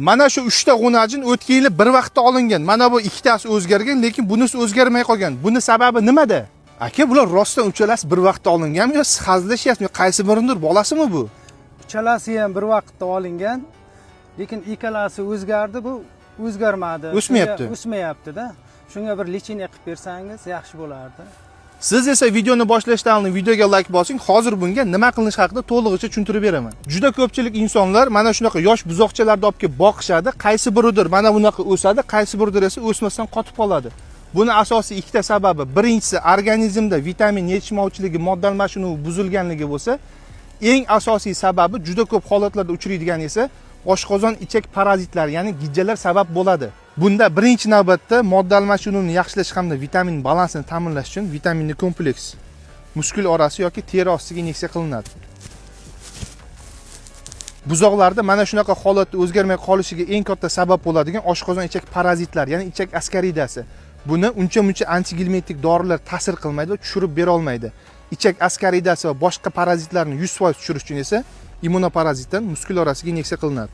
Mana shu 3 ta g'unajin o'tgan yili bir vaqtda olingan. Mana bu ikkitasi o'zgargan, lekin bunisi o'zgarmay qolgan. Buni sababi nimada? Aka, bular rostdan uchalasi bir vaqtda olinganmi yo siz hazillashyapsizmi? Qaysi biridir bolasimi bu? Uchalasi ham bir vaqtda olingan, lekin ikkalasi o'zgardi, bu o'zgarmadi. O'smayapti. O'smayapti-da. Shunga bir лечение qilib bersangiz yaxshi bo'lardi. Siz esa videoni boshlashdan oldin videoga like bosing. Hozir bunga nima qilinishi haqida to'lig'icha tushuntirib beraman. Juda ko'pchilik insonlar mana shunaqa yosh buzoqchalarni olib kelib boqishadi. Qaysi biridir mana bunaqa o'sadi, qaysi biridir esa o'smasdan qotib qoladi. Buni asosiy ikkita sababi. Birinchisi organizmda vitamin yetishmovchiligi, modda almashinuvi buzilganligi bo'lsa, eng asosiy sababi juda ko'p holatlarda uchraydigan esa oshqozon ichak parazitlari, ya'ni gijjalar sabab bo'ladi. Bunda birinchi navbatda modda almashinuvini yaxshilash hamda vitamin balansini ta'minlash uchun vitaminli kompleks muskul orasi yoki teri ostiga inyeksiya qilinadi. Buzoqlarda mana shunaqa holatda o'zgarmay qolishiga eng katta sabab bo'ladigan oshqozon ichak parazitlari, ya'ni ichak askaridasi. Buni uncha muncha antigelmintik dorilar ta'sir qilmaydi va tushirib bera olmaydi. Ichak askaridasi va boshqa parazitlarni 100% tushirish uchun esa immunoparazitdan muskul orasiga inyeksiya qilinadi.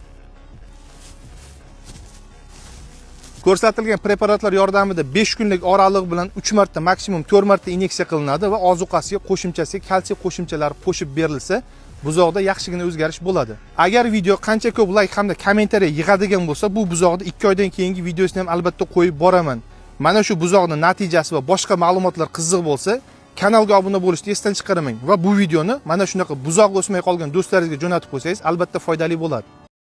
Ko'rsatilgan preparatlar yordamida 5 kunlik oraliq bilan 3 marta, maksimum 4 marta inyeksiya qilinadi va ozuqasiga qo'shimchasiga kalsiy qo'shimchalari qo'shib berilsa, buzoqda yaxshigina o'zgarish bo'ladi. Agar video qancha ko'p like hamda kommentariy yig'adigan bo'lsa, bu buzoqni 2 oydan keyingi videosini ham albatta qo'yib boraman. Mana shu buzoqning natijasi va boshqa ma'lumotlar qiziq bo'lsa, kanalga obuna bo'lishni esdan chiqarmang va bu videoni mana shunaqa buzoq o'smay qolgan do'stlaringizga jo'natib qo'ysangiz, albatta foydali bo'ladi.